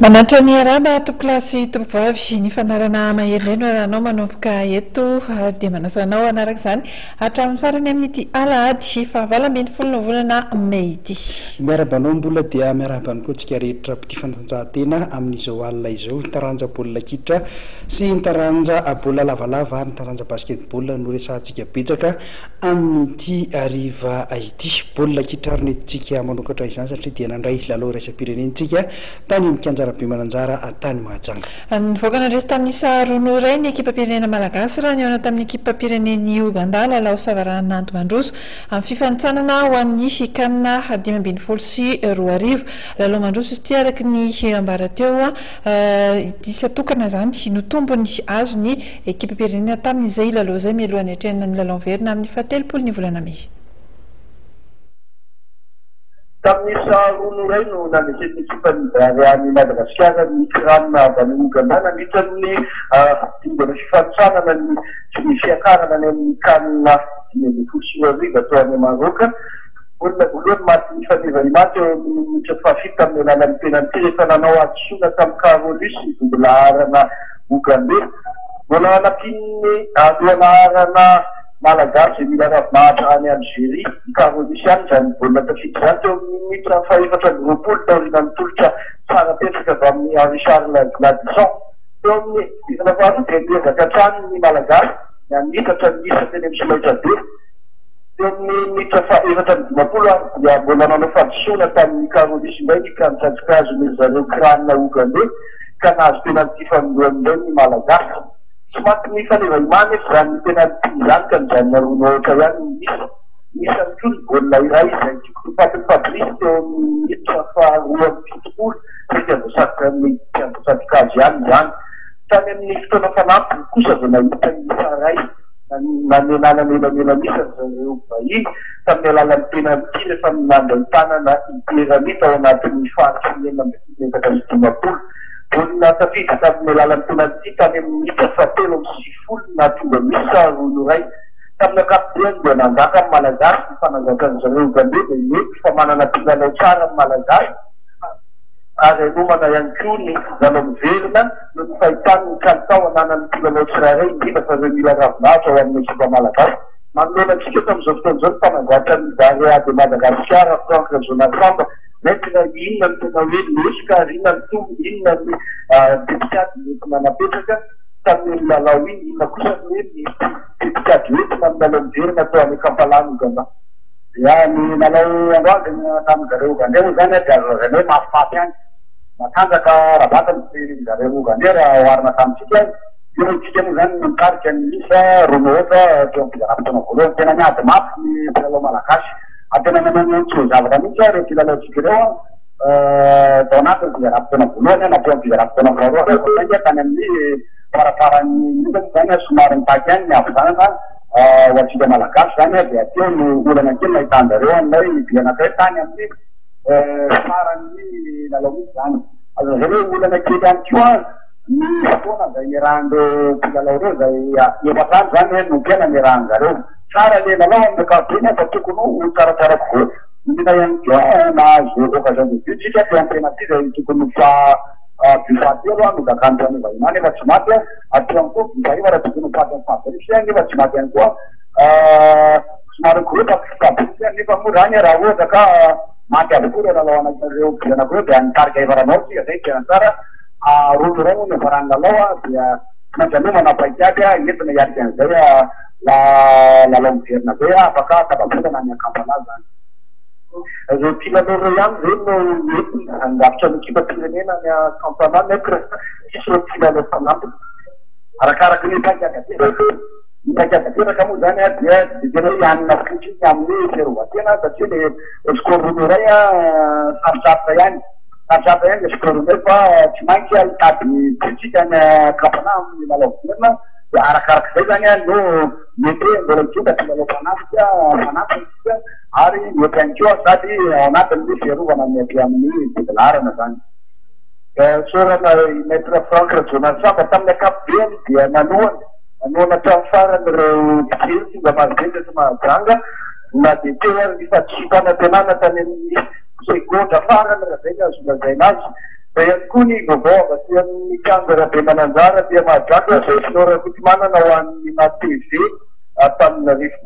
Manantra ny arahaba tompokolahy sy tompokovavy, ny fanarana mahery indray no arahanao manomboka eto ary dia manasa anao hanaraka izany hatramin'ny farany amin'ity alahady fahavalo ambin'ny folo ny volana mey ity. Miarahaba anao Mbola dia miarahaba ny koa antsika rehetra mpitia fanatanjahantena amin'izao alina izao. Ny taranja baolina kitra sy ny taranja baolina lavalava ary ny taranja basketball no resahantsika betsaka amin'ity hariva ity. Baolina kitra ary no entintsika manokatra izany satria dia nandray lalao iraisam-pirenena isika tany amin'ny kianja Rabemananjara tany Mahajanga. Nivoaka nandresy tamin'ny isa roa noho iray ny ekipam-pirenena malagasy raha nihaona tamin'ny ekipam-pirenen'i Ouganda lalao savaranando mandroso amin'ny fifanintsanana ho an'ny Can 2015. Lalao mandroso izy ity araka ny ambara teo, isa tokana izany no tombony azon'ny Ekipam-pirenena tamin'izay lalao izay mialohan'ny hatrehana ny lalao miverina amin'ny fahatelopolo ny volana mey. Tamin'ny isa roa noho iray no nandresen'ny ekipan'ny Barea an'i Madagasikara ny Cran avy any Ouganda nandritra ny dingana fifanintsanana ny fiakarana any amin'ny Can 2015 atao any Maroc. Baolina voalohany matin'i Faneva Ima teo amin'ny minitra fahafito tamin'ny alalan'ny penalty rehefa nanao hadisoana tamin'i Carolus ny vodilaharana Ogandey. Mbola nampian'ny lohalaharana Malagasy izay mila ravinahitra any Algeria, i Carolus ihany izany baolina tafiditra izany teo amin'ny minitra faha-24 taorian'ny tolotra tsara petraka avy amin'i Henri Charles Gladison. Teo amin'ny dingana faharoa dia niezaka hatrany ny Malagasy nanitatra ny isa teny amin'ny solaitrabe. Teo amin'ny minitra faha-54 ary dia mbola nanao fahadisoana tamin'i Carolus indray ny mpiantsantsikazon'ny zareo Crane Ogandey. ka nahazo penalty fanindroany indray ny Malagasy. Tsy maty nifaneva Ima anefa izany penalty izany ka nijanona roa no aotra ihany ny isa. Nisy ihany koa ny baolina iray izay tokony ho fatin'i Fabrice teo amin'ny minitra faha-72 saingy voasarikan'ny mpiambotsatroka azy ihany izany. Tany amin'ny fotoana fanampiny kosa vao nahita ny isa iray nanenana ny elanelan'isa ry zareo vahiny tamin'ny alalan'ny penalty rehefa nandray tanana i Pierre Ramy tao anatin'ny faritry ny 56. Baolina tafiditra tamin'ny alalan'ny penalty tany amin'ny minitra fahatelo amby sivifolo no nahatonga ny isa roa no iray. Tamin'ny ankapobeny dia nanjaka ny Malagasy ny fananjakan-dry zareo Ogandey dia mety fa manana mpilalao tsara ny Malagasy ary hanomana ihany koa ny lalao miverina noho ny fahitany ny kalitao ananan'ny mpilalao tsirairay indrindra fa ireo mila ravinahitra ho an'ny ekipa Malagasy. Manoloana antsika eto amin'izao fotoana izao ny mpanazatra ny Barea de Madagascar, Franck Rajaonarifamba. Maître, inona no tena hoe lesoka ary inona no tombony, inona ny tetikady nentina napetraka tamin'iny lalao iny, inona kosa ny hoe ny tetikady hoentina amin'ny lalao miverina atao any Kampala any Ouganda? Ya, ny lalao androany dia tamin-dry zareo Ougandais moa izany dia azo lazaina hoe mafimafy ihany. Matanjaka ara-batana ry zareo Ougandais raha oharina tamintsika. Io moa isika moa izany no nitarika ny isa roa no aotra teo amin'ny fizaràm-potoana voalohany. Tena niady mafy ny mpilalao malagasy. Ary tena nanao ny ainy tsy ho zavatra mihitsy ireo mpilalaontsika ireo tao anatin'ny fizaràm-potoana voalohany na teo amin'ny fizaràm-potoana faharoa ary fa saingy tany amin'ny farafaran'ny minitra moa izany somary nitaky ihany ny havizanana ho antsika Malagasy izany dia teo no olana kely nahitan-dRareo an'ilay but anankiray tany amin'ny faran'ny lalao mihitsy izany. Azo lazaina hoe olana kely ihany koa ny fotoana izay niarahan'ireo mpilalao ireo izay efatra andro izany no tena niarahan-dRareo. Tsara le lalao amin'ny ankapobeny fa tokony ho tsaratsara kokoa. Omena ihany koa nahazo occasion de but tsika teo amin'ny penalty izay tokony ho faha but fahatelo nodakan'i Ranova Ima nefa tsy maty ary teo ihany koa but fahefatra tokony ho faty amin'ny Fabrice nefa tsy maty ihany koa. Somary nikoropaka i Fabrice nefa moa izany raha ohatra ka maty avokoa ireo lalao anankiroa but anankiroa dia nitarika efatra noho tsika izay tena tsara. Roa noho iray moa no niafaran'ny lalao dia tsy maintsy hanomana paikady entina hiatrika an'izay. Lalao miverina zay afaka tapa-bolana any Kampala zany. Ireo mpilalao ireo ihany ve no entina handrafitra ny ekipam-pirenena any Kampala Maître sa hisy ireo mpilalao fanampiny? Arakaraka ny paikady apetraka. Ny paikady apetraka moa zany dia tsy dia tena hoe hianina fotsiny amin'ny fiarovan-tena satria le score roa iray sarotsarotra ihany. Sarotsarotra ihany le score roa fa tsy maintsy hitady but tsika any Kampala amin'ny lalao miverina. Dia arakarak'izay izany no mety hoe mbola hitondra mpilalao mpanafika fanampiny isika ary mety ihany koa sady ao anatin'ny fiarovana ny aty amin'ny vodilaharana izany. Isaorana i Maître Franck Rajaonarisamba. Tamin'ny ankapobeny dia nanohana nanohana hatramin'ny farany ireo mpijery tonga marobe teto Mahajanga na dia teo ary ny fahadisoam-panantenana tany amin'ny segondra farany raha izay no azo lazaina azy. Izay ihany koa ny vaovao avy aty amin'ny kianja Rabemananjara aty Mahajanga izay Flore Rakotomanana ho an'ny Ma TV Antananarivo.